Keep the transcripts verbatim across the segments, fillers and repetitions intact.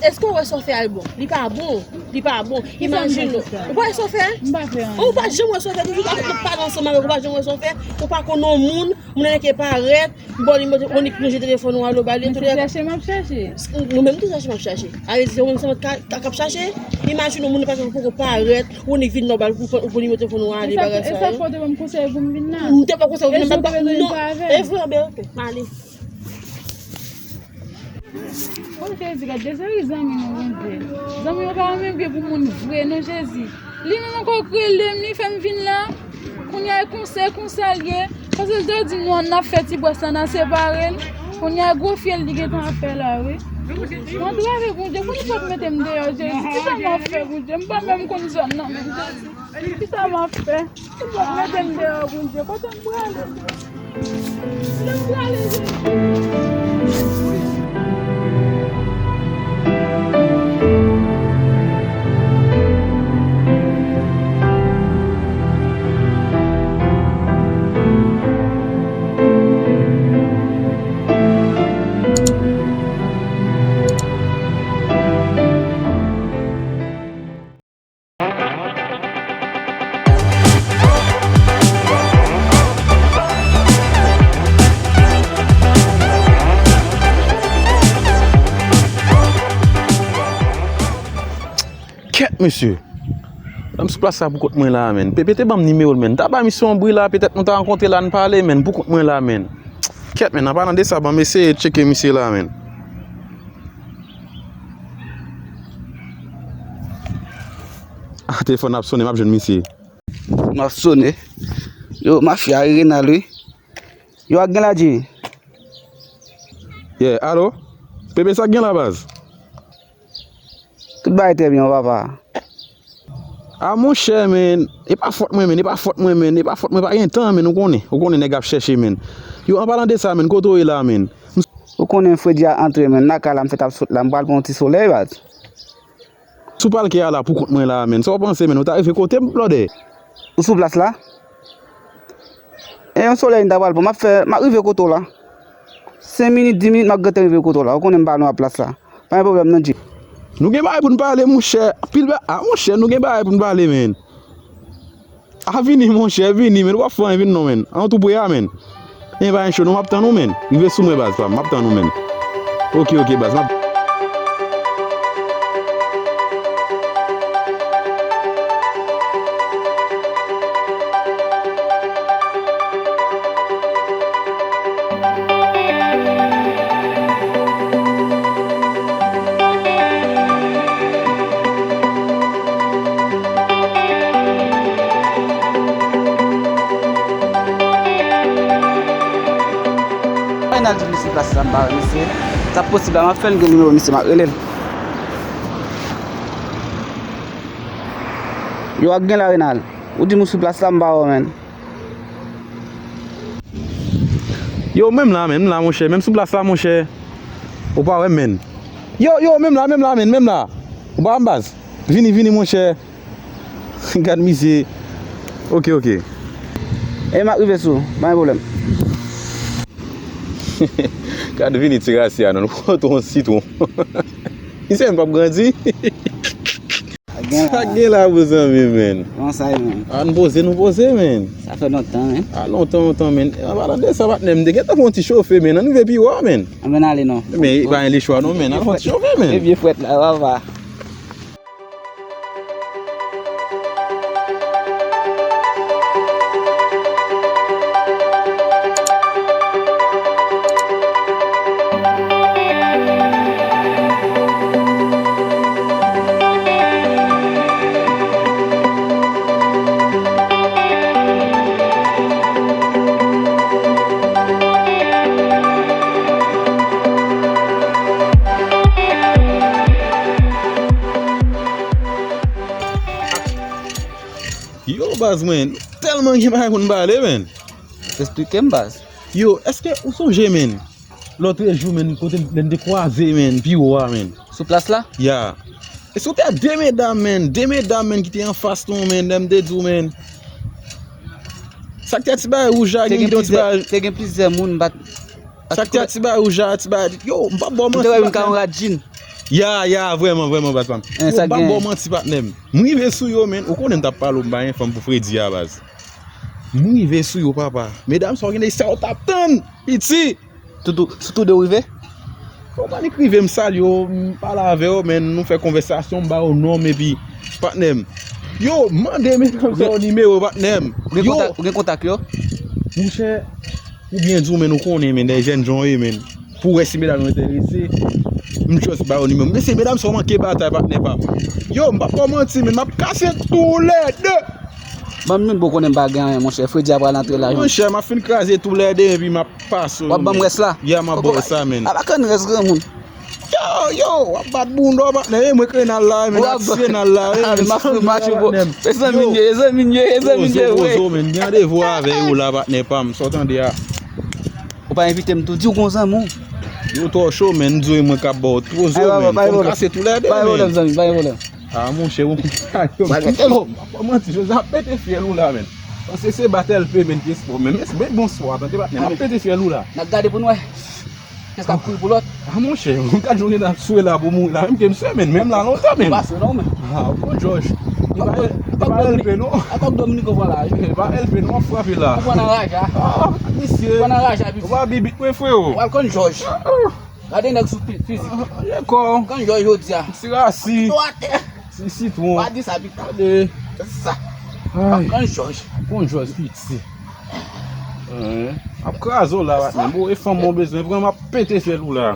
Èske w wè sa w fè a bon? Li pa bon. Li pa bon. Imajine w. Ou pa wè sa w fè? M pa fè anyen. Ou pa janm wè sa w fè. Depi w ap pale ansanm avèk ou, ou pa janm wè sa w fè. Ou pa konn yon moun, moun nan ke parèt, bon, li montre, Onik plonje telefòn ou, alo, ba li. Men se chèche m ap chèche. Mwen menm tou chèche m ap chèche. A vle di se yon moun sèlman k ap chèche. Imajine yon moun pa poko parèt, Onik vin la, ou ba l pou, pou nimewo telefòn ou, ale bagay sa yo. E sa fè w te ban m konsèy pou m vin la? M te ba w konsèy, ou vin la, m pa t ba w, non. E vre, ben, ok, m ale. O Jezi, gad de seri zanmi nou, Bondye. Zanmi yo pa menm gen pou moun vre, non, Jezi. Li menm ankò k rele m, li fè m vin la. Kounye a, e konsa, e konsa l ye. Paske l te di nou, n ap fè ti bwès la, n a separe l. Kounye a, gwo fyèl li gentan ap fè la, wi. Mwen antrave, Bondye, kounye sa w mete m deyò, Jezi. Kisa m ap fè, Bondye? M pa menm konn zòn nan, menm, Jezi. Kisa m ap fè? Ou p ap mete m deyò, Bondye. Kote m prale? Kote m prale, Jezi? Kèt, mesye. Lè m sou plas la pou kont mwen la, menn. Pepe te ban m nimewo l, menn. Ta ba misye yon bri la, petèt nou ta rankontre la, n pale, menn, pou kont mwen la, menn. Kèt, menn, an palan de sa, ban m eseye tcheke misye la, menn. Ah, telefòn ap sonnen, m ap jwenn misye. M ap sonnen. Yo, mafya, Renal, wi. Yo, ak gen la, Jimmy? Yeah, alo? Pepe, sa k gen la, baz? Tout bagay trè byen, papa. Ah, monchè, menn, e pa fòt mwen, menn, e pa fòt mwen, menn, e pa fòt mwen, pa gen tan, menn, ou konnen, ou konnen nèg ap chèche, menn. Yo, an palan de sa, menn, kote w ye la, menn? Ou konnen fredi a antre, menn, lakay la, m fèt ap sot la, m pral pran yon ti solèy, baz. Si w pral ke a la pou kont mwen la, menn, sa w panse, menn, ou ta rive kote m, blòdè? Ou sou plas la? E yon solèy m ta pral pran, m ap fè, m ap rive kote w la. Senk minit, dis minit, m ap gentan rive kote w la. Ou konnen m pa lwen ak plas la. Pa gen pwoblèm non, Jim. Nou gen bagay pou n pale, monchè. Anpil ba-, ah, monchè, nou gen bagay pou n pale, menn. Ah, vini, monchè, vini, menn. Ou p ap fè anyen, vin non, menn. An tou pre a, menn. Enben, pa gen cho non, m ap tann ou, menn. Rive sou mwen, baz pa m, m ap tann ou, menn. Oke, oke, baz, m ap Renal di m li sou plas la, m pa wè misye. Sa posib la, m ap fè l gen nimewo misye, m ap rele l. Yo, ak gen la, Renal. Ou di m ou sou plas la, m pa wè w, menn. Yo, menm la, menm la, monchè. Menm sou plas la, monchè. Ou pa wè m, menn. Yo, yo, menm la, menm la, menn, menm la. Ou pa wè m, baz? Vini, vini, monchè. Gad misye. Oke, oke. E m ap rive sou, pa gen pwoblèm. Gad vini ti rasya non, nou pran yon sitwon. Misye menm p ap grandi. Sa k gen la, bozanmi, menn? Kòman sa ye, menn? A, nou poze, nou poze, menn. Sa fè lontan, menn. A, lontan, lontan, menn. An palan de sa, patnè, m te gentan fè yon ti chofe, menn. Ann rive pi wo a, menn. Ann, menn, ale non. Men, pa gen lechwa, non, menn. Al fè yon ti chofe, menn. E byen frèt la, papa. Yo, baz mwen, tèlman gen bagay pou n pale, menn. Eksplike m, baz. Yo, èske ou sonje, menn? Lòtrejou, menn, kote lè n te kwaze, menn, pi wo a, menn. Sou plas la? Ya. E se te de medam, menn, de medam, menn, ki te anfas nou, menn, lè m te di w, menn. Sa k te a ti bagay wouj la, gen yon ti bagay. Te gen plizyè moun, m pa t. Sa k te a ti bagay wouj la, ti bagay. Yo, m p ap ba w manti. M te wè youn ka yon rad jin. Ya, ya, vrèman, vrèman, baz pa m. Yo, m p ap ba w manti, patnè m. M rive sou yo, menn. Ou konnen m t ap pale w, m bay yon fanm pou fredi a, baz. M rive sou yo, papa. Medam sa yo gen de sa yo t ap tann. Piti. Sou tou, sou tou de w rive? Yo, m annik rive, m salye yo, m pale avè yo, menn, nou fè konvèsasyon, m ba yo non m, epi, patnè m. Yo, m mande medam sa yo nimewo, patnè m. Ou gen kontak, ou gen kontak yo? Monchè, ou byen di w, menn, ou konnen, menn, de jèn jan w ye, menn. Pou wè si medam yo enterese, m just ba yo nimewo. Mesye, medam sa yo manke batay, patnè pa m. Yo, m p ap ba w manti, menn, m ap kase toulède. Ban m youn, bon, konnen m pa gen anyen, monchè. Fredi a pral antre la, youn. Monchè, m ap fin kraze toulède, epi m ap pase w. W ap ban m rès la? Ya, m ap ba w sa, menn. A pa konn rès granmoun. Yo, yo, w ap bat bounda w, patnè. E mwen k renal la, menn. Aksiyonal la, menn. M ap fè match, bro. E zanmi m ye, e zanmi m ye, e zanmi m ye, wi. Wozo, menn. Gen randevou avè yo la, patnè pa m. Sa w tande a? Ou pa envite m tou, di w gon zanmi w. Yo twò cho, menn. M di w e mwen k ap ba w. Twò zo, menn. Fò m kase toulède, menn. Pa gen pwoblèm, zanmi, pa gen pwoblèm. Ah, monchè, ou konn sa yo. Bagay tèlman. M ap manti, Jozè ap pete fyèl ou la, menn. Panse se bat L P, menn, ki espò, menn. Men, men bonswa, tande, patnè. M ap pete fyèl ou la. N ap gade pou n wè. Kès k ap kouri pou lòt? Ah, monchè, ou gad jan w gen nan swe la pou mouri la, menm ke m swe, menn, menm la lontan, menn. Ou pa swe non, menn. Ah, ou konn Jòj. E pa, e pa L P non. Akòk Dominiko pran la, wi. E pa L P non, w ap frape la. Ou pran nan raja. Ah, misye. Ou pran nan raja, piti. Ou pa bibit mwen, freo. Ou al konn Jòj. Gade nèg sou fi-, fizik. Ah, dakò. Konn Jòj jodi a. Ti rasi. Tou atè. Ti sitwon. Pa di sa, pita. Gade. Se sa. Ay. Konn Jòj. Konn Jòj, piti. Hein. Ap kraze w la, patnè. Bon, e fanm mwen bezwen pran, m ap pete fyèl ou la.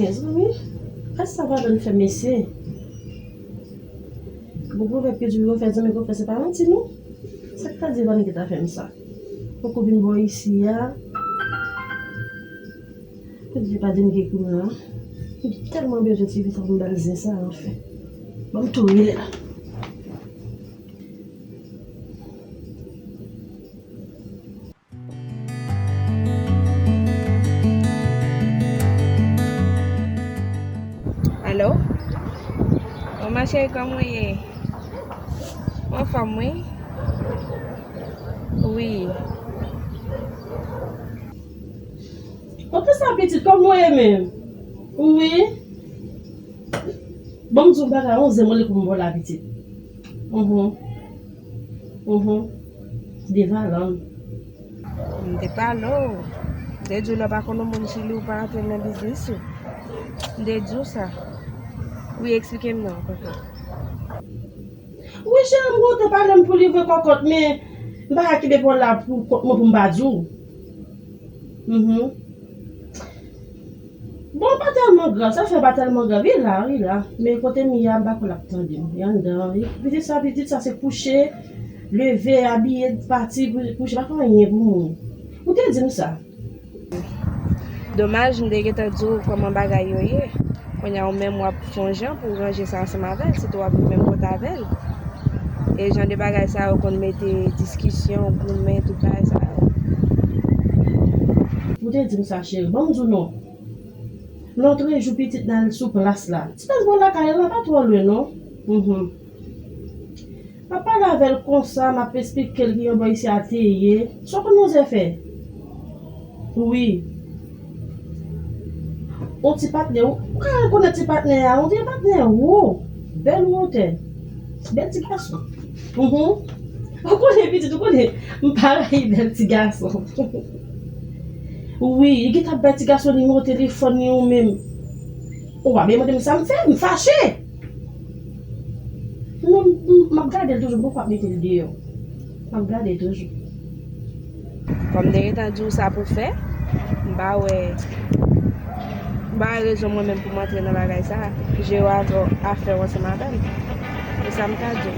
Mezanmi, kisa Valèn fè mesye? Bon, pwovèb ki di wi konfè zanmi konfè, se pa manti non. Sa k ta di Valèn ki ta fè m sa? Poko vin bò isi a. Pou di pa di m gen kounye a. M tèlman bezwen ti vi sa pou m ba l zen sa anfen. Ban m tou rele la. Alo? Bon, ma cheri, kòman w ye? Mwen anfòm, wi. Wi. Bon, kisa pitit, kòman w ye menm? Wi. Ban m di w bagay, yon zen mwen li pou m ba w la, pitit. Mhm. Mhm. De Valèn. M te pale w. M te di w lè w pa konn yon moun Chili, ou pa antre nan biznis ou. M te di w sa. Wi, eksplike m non, kòkòt. Wi, cheri, m kontan pale m pou li vre, kòkòt, men m pa ka kenbe pawòl la pou kont mwen pou m pa di w. Mhm. Bon, pa tèlman grav, sa fè pa tèlman grav. Li la, li la. Men kote m ye a, m pa kwè l ap tande m. Li anndan. Li, pitit sa, pitit sa, se kouche, leve, abiye, pati, kouche, pa fè anyen pou moun. Ou te di m sa. Domaj, m te gentan di w kòman bagay yo ye. Kounye a, ou menm w ap fè yon jan pou w ranje sa ansanm avè l, sitou w ap viv menm kote avè l. E jan de bagay sa yo konn mete diskisyon, goumen, tout bagay sa yo. Ou te di m sa, cheri. Ban m di w non. Lòtrejou, pitit nan sou plas la. Ti plas bò lakay la, pa twò lwen, non. Mhm. M ap pale avè l konsa, m ap esplike l ki yon bò isi a te ye. Sa w konn manzè fè? Wi. Yon ti patnè, ou ka rekonèt ti patnè a, yon ti patnè wo, bèl wotè, bèl ti gason. Mhm. Ou konnen pitit, ou konnen, m pa rayi bèl ti gason. Wi, li gentan bèl ti gason, nimewo telefòn li ou menm. Ou pa byen mande m sa m fè, m fache. Non, m, m, m ap gade l toujou, m poko ap mete l deyò. M ap gade l toujou. Kòm m te gentan di w sa pou fè, m pa wè, m pa wè rezon mwen menm pou m antre nan bagay sa a. Jere w avè w, afè w ansanm avè m. Se sa m ka di w.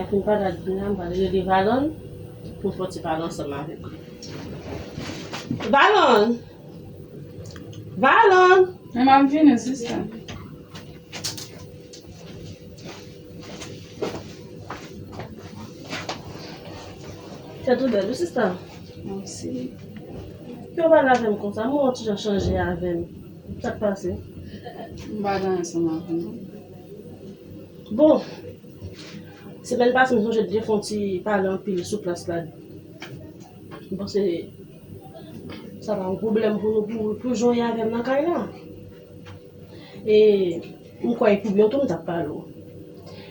Pou m pale ak Dina, m pral rele Valon pou m fè ti pale ansanm avèk li. Valon! Valon! Mwen, m ap vini, sista. Tèt ou bèl, wi, sista. Mèsi. Ki w pale avè m konsa? M wè w ti jan chanje avè m. Sa k pase? M pa gen anyen ansanm avè w, non. Bon, semèn pase, m sonje te fè yon ti pale anpil sou plas la. M panse sa pa yon pwoblèm pou nou, pou, pou jan w ye avè m nan kay la. E m kwè e pou byen w tou m t ap pale w.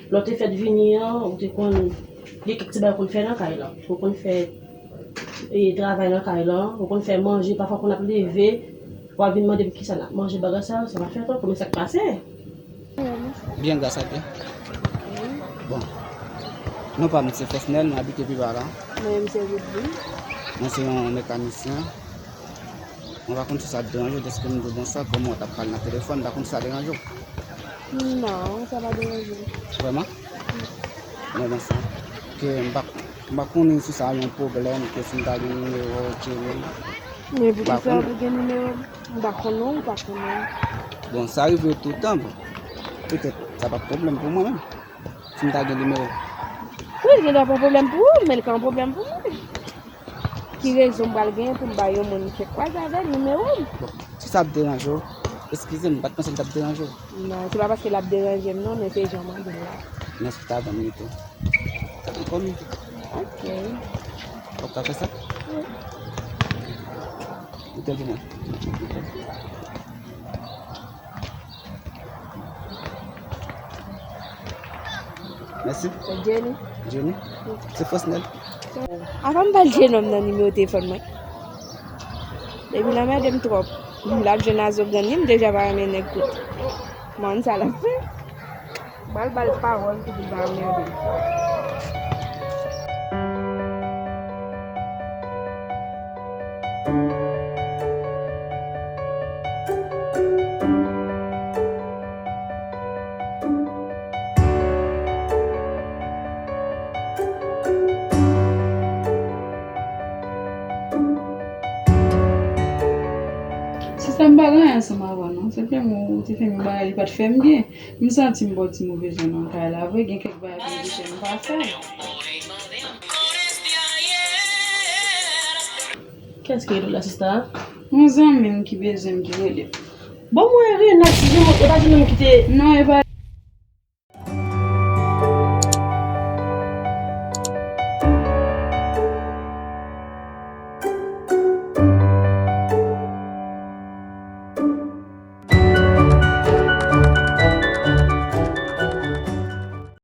Lè w te fèk vini an, ou te konn gen kèk ti bagay ou konn fè nan kay lan. Ou konn fè e, travay nan kay lan, ou konn fè manje, pafwa konn ap leve, w ap vin mande m kisa n ap manje, bagay sa yo, sa pa fèt ankò, men sa k pase? Byen, gras a Dye. Bon, non pa m se Fosnèl, m abite pi ba la. Mwen menm se Woodly. Mwen se yon mekanisyen. Mwen pa konn si sa ap deranje w, dèske m di w bonswa, kòman w t ap pale nan telefòn, m pa konn si sa deranje w. Non, sa pa deranje m. Vrèman? Mwen bonswa. Ke m pa, m pa konnen si sa yon pwoblèm, ke si m ta gen nimewo w, Jenny. Men poukisa w gen nimewo m? M pa konn non, m pa konnen. Bon, sa rive toutan, bon. Petèt, sa pa pwoblèm pou mwen menm. Si m ta gen nimewo. Wi, l gen dwa pa pwoblèm pou ou, men l ka yon pwoblèm pou mwen. Ki rezon m pral genyen pou m bay yon moun m fèk kwaze avè l nimewo m? Bon, si sa ap deranje w, eskize m, m pa t panse l t ap deranje w. Non, se pa paske l ap deranje m non, men se jan w mande m la. Men èske w ta ban m li tou? Sa te kòm li tou. Ok. W ap ka fè sa? Wi. Ou te pou mwen. Mèsi. Jenny. Jenny. Se Fosnèl. Avan m ba l Jenòm nan nimewo telefòn mwen. Depi l anmède m twòp. L ap jwenn a zo grann li, m deja pa renmen nèg kout. M konn sa l ap fè. M pral ba l pawòl pou l pa anmède m. Sista, m pa gen anyen ansanm avè w non. Se fè m ou te fè m yon bagay, li pa t fè m byen. M santi m ba w ti move jan nan kay la vre, gen kèk bagay ke m te fè m pa fè. Kiyès ki rele w la, sista? Yon zanmi m ki bezwen m ki rele m. Bon, mwen Renat, si se mwen, e pa se mwen ki te... Non, e pa